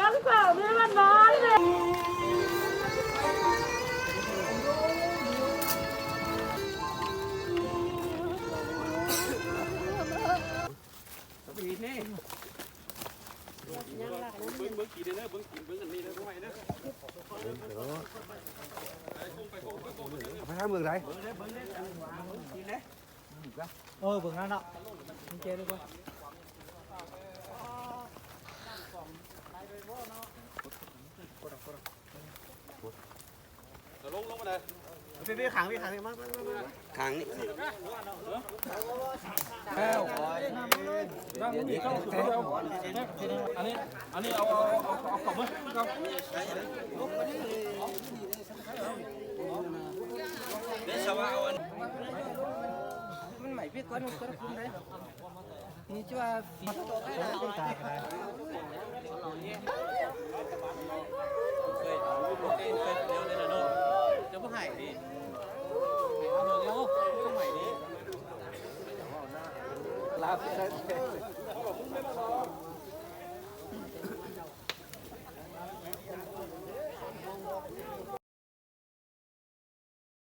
ຍັງເຝົ້າມີມັນນອນເລີຍ. ເບິ່ງ ເບິ່ງ ເບິ່ງ ເບິ່ງອັນນີ້ເດີ ເບິ່ງອັນນີ້ເດີ ບໍ່ໄຫວເດີ. ເອົາໄປທາງເມືອງໃດ? ເອີ ເບິ່ງນັ້ນເນາະ ມີແຈຫຼືບໍ່? ເອົາລົງ ລົງມາເດີ ໄປ ໄປ ໄປ ຂ້າງນີ້ ຂ້າງນີ້ ມາ ມາ ມາ ມາ ຂ້າງນີ້ ແລ້ວ ອັນນີ້ ອັນນີ້ເອົາ ເອົາ ເອົາ ເອົາເຂົ້າເບິ່ງ ມັນໃໝ່ເພກກ່ອນ ມັນກໍໄດ້ຄຸມໄດ້. ນີ້ຈະວ່າ ຈະບໍ່ໃຫ້ເດ້ ເອົາເບິ່ງເອົາ ເອົາໃໝ່ເດ້ ລາບ.